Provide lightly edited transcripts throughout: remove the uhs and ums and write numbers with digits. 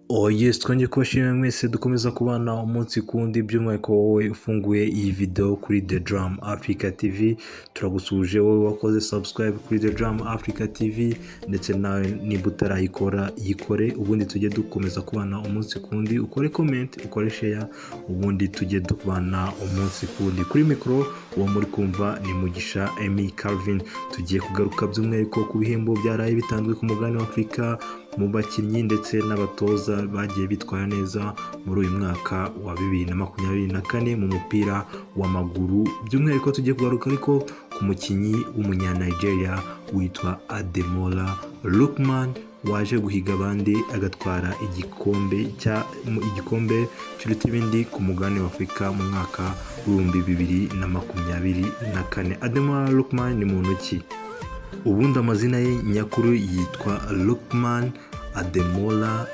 Oh yes, twongeye kubashimira mwese dukomeza kubana umunsi ku wundi, by'umwihariko wowe ufunguye iyi video kuri The Drum Africa TV. Turagusuhuje wowe wakoze subscribe kuri The Drum Africa TV, ndetse nawe niba utarayikora yikore, ubundi tujye dukomeza kubana umunsi ku wundi. Ukore comment, ukore share, ubundi tujye tubana umunsi ku wundi. Kuri mikoro uwo muri kumva ni Mugisha Emmy Calvin. Tugiye kugaruka by'umwihariko ku bihembo byaraye bitanzwe ku mugabane wa Afurika mu bakinnyi ndetse n'abatoza bagiye bitwara neza muri uyu mwaka wa 2024 mu mupira w'amaguru. By'umwihariko tugiye kugaruka ariko ku mukinnyi w'umunya-Nigeria witwa Ademola Lookman, waje guhiga abandi agatwara igikombe kiruta ibindi ku mugabane wa Afurika mu mwaka w'2024. Ademola Lookman ni muntu ki? Ubundi amazina ye nyakuri yitwa Lookman Ademola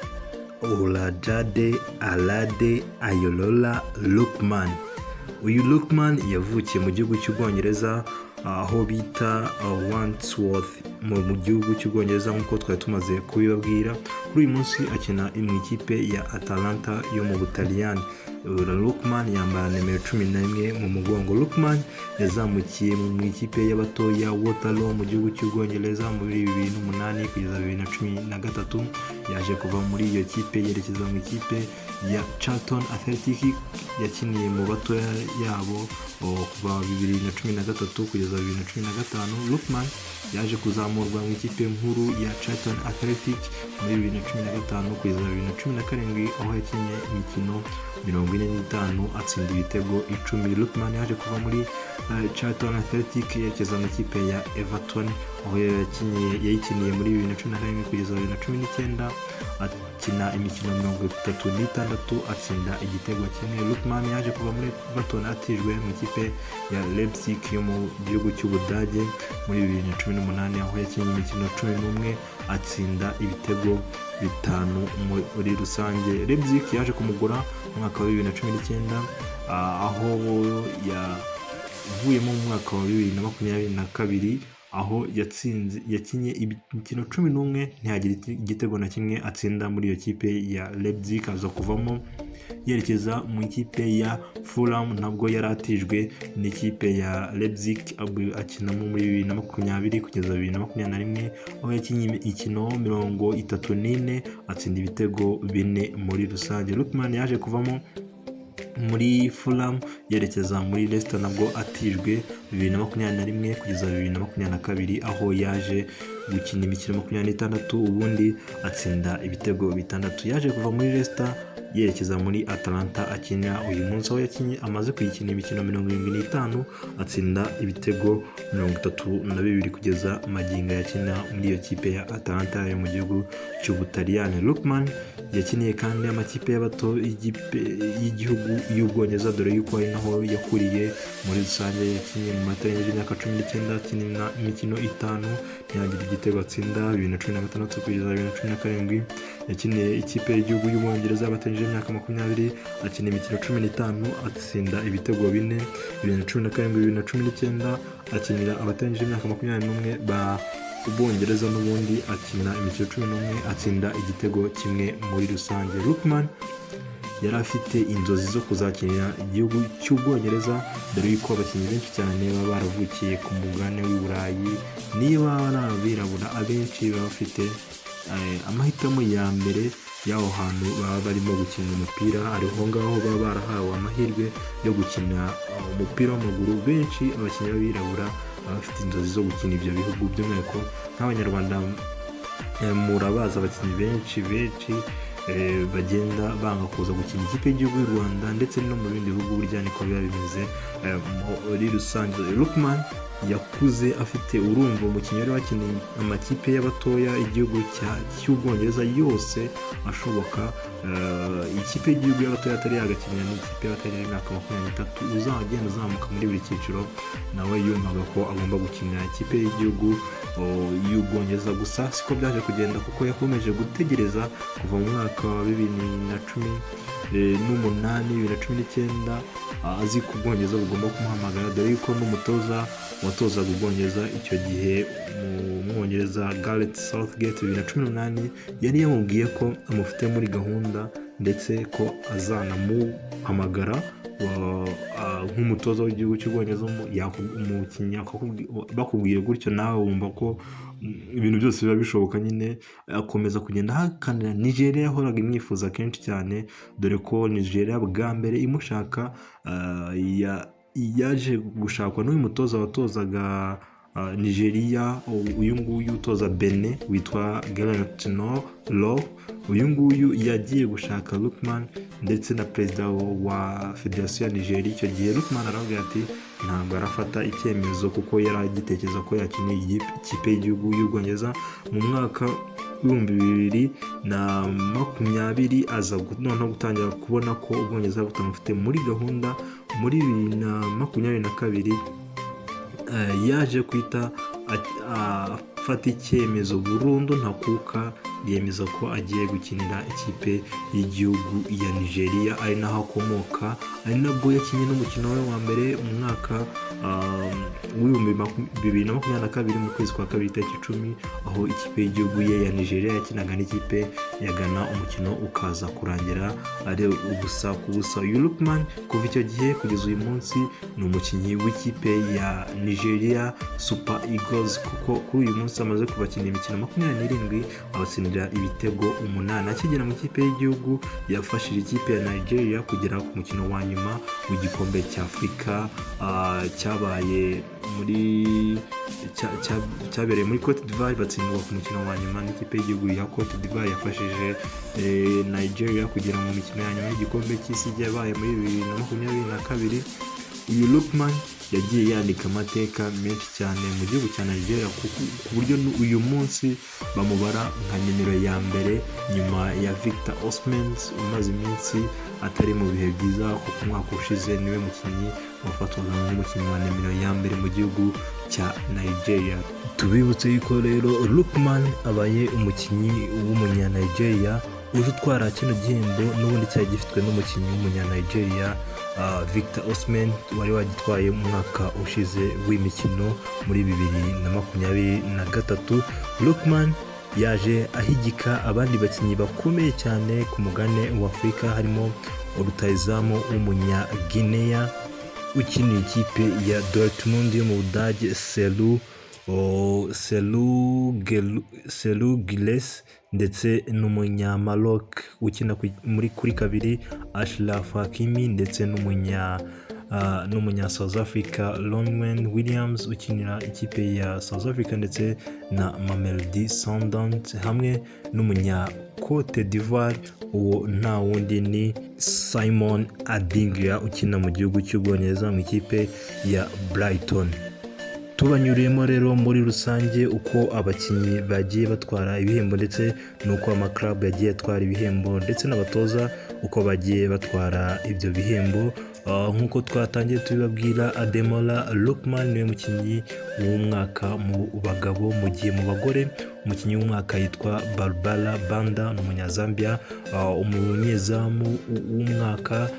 Olajade Alade Ayolola Lookman. Uyu Lookman yavukiye mu gihugu cy'Ubwongereza, aho bita Wandsworth mu gihugu cy'Ubwongereza, nk'uko twari tumaze kubibabwira. Kuri uyu munsi akina mu ikipe ya Atalanta yo mu Butaliyani. Lookman yambara nimero 11 mu mugongo. Lookman yazamukiye mu ikipe y'abatoya Waterloo mu gihugu cy'Ubwongereza muri 2008 kugeza 2013. Yaje kuva muri iyo kipe yerekeza mu ikipe ya Charlton Athletic, yakiniye mu batoya yabo kuva 2013 kugeza 2015. Lookman yaje kuzamurwa mu ikipe nkuru ya Charlton Athletic muri 2015 kugeza 2017, aho yakinnye imikino 45 atsinda ibitego 10. Lookman yaje kuva muri Charlton Athletic yerekeza mu ikipe ya Everton, aho yayikiniye muri 2017 kugeza 2019, akina imikino 36 atsinda igitego kimwe. Lookman yaje kuva muri Everton atijwe mu ikipe ya Leipzig yo mu gihugu cy'Ubudage muri 2018, aho yakinnye imikino 11 atsinda ibitego 5 muri rusange. Leipzig yaje kumugura mu mwaka wa 2019, aho yavuyemo mu mwaka wa 2022, aho yatsinze, yakinye imikino 11 ntiyagira igitego na kimwe atsinda muri iyo kipe ya Leipzig. Aza kuvamo yerekeza mu ikipe ya Fulham, nabwo yari atijwe n'ikipe ya Leipzig, akinamo muri 2020 kugeza 2021, aho yakinnye imikino 34 atsinda ibitego 4 muri rusange. Lookman yaje kuvamo muri Fulham yerekeza muri Leicester, nabwo atijwe 2021 kugeza 2022, aho yaje gukina imikino 26 ubundi atsinda ibitego 6. Yaje kuva muri Leicester yerekeza muri Atalanta akina uyu munsi, aho yakinye, amaze kuyikina imikino 75 atsinda ibitego 32 kugeza magingo yakina muri iyo kipe ya Atalanta yo mu gihugu cy'Ubutaliyani. Lookman yakiniye kandi amakipe y'abato y'igihugu y'Ubwongereza, dore yuko ari naho yakuriye muri rusange. Yakinnye mu batarengeje imyaka 19, akina imikino 5 ntiyagira igitego atsinda. 2016 kugeza 2017 yakiniye ikipe y'igihugu y'Ubwongereza y'abatarengeje imyaka 20, akina imikino 15 atsinda ibitego 4. 2017, 2019 akinira abatarengeje imyaka 21 ba Ubwongereza, n'ubundi akina imikino 11 atsinda igitego kimwe muri rusange. Lookman yari afite inzozi zo kuzakinira igihugu cy'Ubwongereza, dore yuko abakinnyi benshi cyane baba baravukiye ku mugabane w'i Burayi, niba ari abirabura, abenshi baba bafite amahitamo ya mbere y'aho hantu baba barimo gukina umupira, ariho ngaho baba barahawe amahirwe yo gukina umupira w'amaguru. Benshi abakinnyi b'abirabura baba bafite inzozi zo gukina ibyo bihugu, by'umwihariko nk'Abanyarwanda murabazi abakinnyi benshi benshi bagenda banga kuza gukina ikipe y'igihugu y'u Rwanda ndetse no mu bindi bihugu, burya niko biba bimeze muri rusange. Lookman yakuze afite, urumva, umukinnyi wari wakiniye amakipe y'abatoya igihugu cy'Ubwongereza yose ashoboka. Ikipe y'igihugu y'abatoya atari yagakinira n'ikipe y'abatarengeje imyaka 23, uzagenda uzamuka muri buri cyiciro, nawe yumvaga ko agomba gukinira ikipe y'igihugu y'Ubwongereza. Gusa siko byaje kugenda, kuko yakomeje gutegereza kuva mu mwaka wa 2018, 2019, azi ko Ubwongereza bugomba kumuhamagara, dore yuko n'umutoza watozaga Ubwongereza icyo gihe, Umwongereza Gareth Southgate, 2018 yari yamubwiye ko amufite muri gahunda ndetse ko azanamuhamagara nk'umutoza w'igihugu cy'Ubwongereza. Umukinnyi bakubwiye gutyo nawe wumva ko ibintu byose biba bishoboka nyine. Akomeza kugenda ahakanira Nigeria yahoraga imwifuza kenshi cyane, dore ko Nigeria bwa mbere imushaka yaje gushakwa n'uyu mutoza watozaga Nigeria, uyu nguyu utoza Benin witwa Gernot Rohr. Uyu nguyu yagiye gushaka Lookman ndetse na perezida wa federasiyo ya Nigeria icyo gihe. Lookman aravuga ati ntabwo arafata icyemezo, kuko yari agitekereza ko yakiniye ikipe y'igihugu y'Ubwongereza. Mu mwaka w'2020 aza noneho gutangira kubona ko Ubwongereza butamufite muri gahunda. Muri 2022 yaje kwita afata icyemezo burundu ntakuka, yemeza ko agiye gukinira ikipe y'igihugu ya Nigeria ari naho akomoka, ari nabwo yakinnye n'umukino we wa mbere mu mwaka w'2022 mu kwezi kwa kabiri tariki 10, aho ikipe y'igihugu ye ya Nigeria yakinaga n'ikipe ya Ghana, umukino ukaza kurangira ari 0-0. Uyu Lookman kuva icyo gihe kugeza uyu munsi ni umukinnyi w'ikipe ya Nigeria Super Eagles, kuko kuri uyu munsi amaze kubakina imikino 27 abatsindira ibitego 8. Akigera mu ikipe y'igihugu yafashije ikipe ya Nigeria kugera ku mukino wa nyuma w'igikombe cya Afurika cyabaye muri cyabereye muri Cote d'Ivoire, batsindwa ku mukino wa nyuma n'ikipe y'igihugu ya Cote d'Ivoire. Yafashije Nigeria kugera mu mikino ya nyuma y'igikombe cy'isi yabaye muri 2022. Uyu Lookman yagiye yandika amateka menshi cyane mu gihugu cya Nigeria, ku buryo uyu munsi bamubara nka nimero ya mbere nyuma ya Victor Osimhen umaze iminsi atari mu bihe byiza, kuko umwaka ushize niwe mukinnyi wafatwaga nk'umukinnyi wa nimero ya mbere mu gihugu cya Nigeria. Tubibutse yuko rero Lookman abaye umukinnyi w'umunya Nigeria uje utwara kino gihembo, n'ubundi cyari gifitwe n'umukinnyi w'umunya Nigeria Victor Osimhen wari wagitwaye mu mwaka ushize w'imikino muri 2023. Lookman yaje ahigika abandi bakinnyi bakomeye cyane ku mugabane wa Afurika, harimo rutahizamu w'umunya Guinea ukinira ikipe ya Dortmund yo mu Budage, Serhou Guirassy, ndetse n'umunya-Maroc ukina kuri kabiri Achraf Hakimi, ndetse n'umunya South Africa Ronwen Williams ukinira ikipe ya South Africa, ndetse na Mamelodi Sundowns, hamwe n'umunya Cote d'Ivoire, uwo nta wundi ni Simon Adingra ukina mu gihugu cy'Ubwongereza mu ikipe ya Brighton. Tubanyuriyemo rero muri rusange uko abakinnyi bagiye batwara ibihembo, ndetse n'uko amaklabu yagiye atwara ibihembo, ndetse n'abatoza uko bagiye batwara ibyo bihembo. Nk'uko twatangiye tubibabwira, Ademola Lookman niwe mukinnyi w'umwaka mu bagabo, mu gihe mu bagore umukinnyi w'umwaka yitwa Barbara Banda, ni umunyazambia. Umunyezamu w'umwaka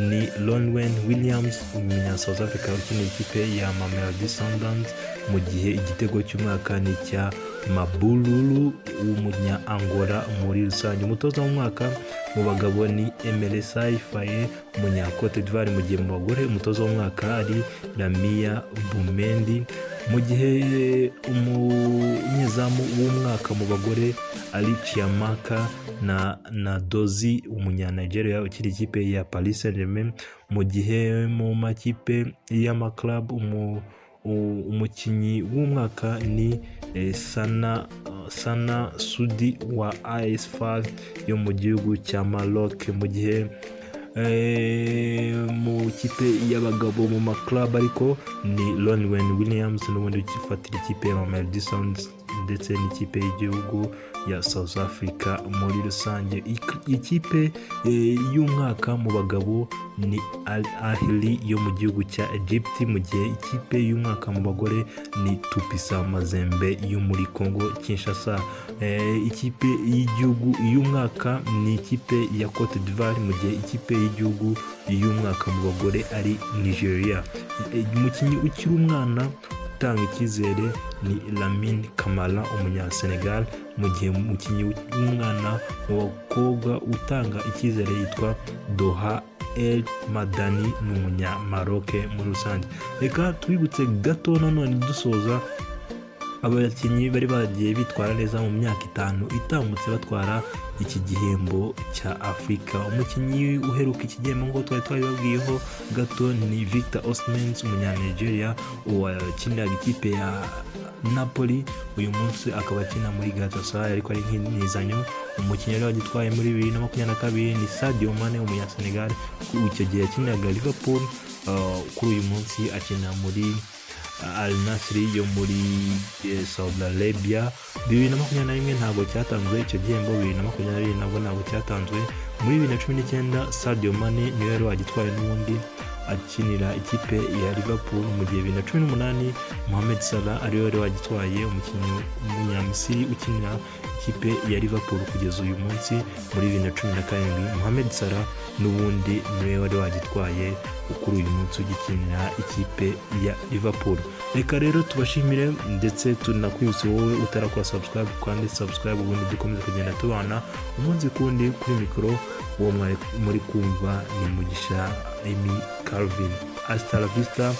ni Ronwen Williams, umunya South Africa ukinira ikipe ya Mamelodi Sundowns, mu gihe igitego cy'umwaka ni icya Mabululu w'umunya Angola. Muri rusange umutoza w'umwaka mu bagabo ni Emerse Faé umunya Cote d'Ivoire, mu gihe mu bagore umutoza w'umwaka ari Lamia Boumehdi, mu gihe umunyezamu w'umwaka mu bagore ari Chiamaka na Nnadozie umunya Nigeria ukiri ikipe ya Paris Saint-Germain, mu gihe mu makipe y'amaklabu umukinnyi w'umwaka ni Sana Sudi wa AS FAR yo mu gihugu cya Maroc, mu gihe mu kipe y'abagabo mu maklabu ariko ni Ronwen Williams n'ubundi ugifatira ikipe ya Mamelodi Sundowns ndetse n'ikipe y'igihugu ya South Africa muri rusange. Ikipe y'umwaka mu bagabo ni Al Ahly yo mu gihugu cya Egypt, mu gihe ikipe y'umwaka mu bagore ni Tupisa Mazembe yo muri Congo Kinshasa. Ikipe y'igihugu y'umwaka ni ikipe ya Cote d'Ivoire, mu gihe ikipe y'igihugu y'umwaka mu bagore ari Nigeria. Umukinnyi ukiri umwana utanga icyizere ni Lamine Camara, umunyasenegal, mu gihe umukinnyi w'umwana mu bakobwa utanga icyizere yitwa Doha El Madani, ni umunyamaroke muri rusange. Reka tubibutse gato nanone dusoza abakinnyi bari bagiye bitwara neza mu myaka 5 itambutse batwara iki gihembo cya Afurika. Umukinnyi uheruka iki gihembo, nk'uko twari twabibabwiyeho gato, ni Victor Osimhen, umunyanigeria wakiniraga ikipe ya Napoli, uyu munsi akaba akina muri Galatasaray ariko ari nk'intizanyo. Umukinnyi wari wagitwaye muri 2022 ni Sadio Mane, umunyasenegal, icyo gihe yakiniraga Liverpool, kuri uyu munsi akina muri Al Nassr yo muri Saudi Arabia. 2021 ntabwo cyatanzwe icyo gihembo, 2020 nabwo ntabwo cyatanzwe. Muri 2019 Sadio Mane niwe wari wagitwaye n'ubundi akinira ikipe ya Liverpool, mu gihe 2018 Mohamed Salah ariwe wari wagitwaye, umukinnyi w'umunyamisiri ukinira ikipe ya Liverpool kugeza uyu munsi. Muri 2017 Mohamed Salah n'ubundi niwe wari wagitwaye, kuri uyu munsi ugikinira ikipe ya Liverpool. Reka rero tubashimire ndetse tunakwibutse wowe utarakora subscribe kandi subscribe, ubundi dukomeze kugenda tubana umunsi kundi. Kuri mikoro uwo muri kumva ni Mugisha Emi Calvin. Hasta la vista.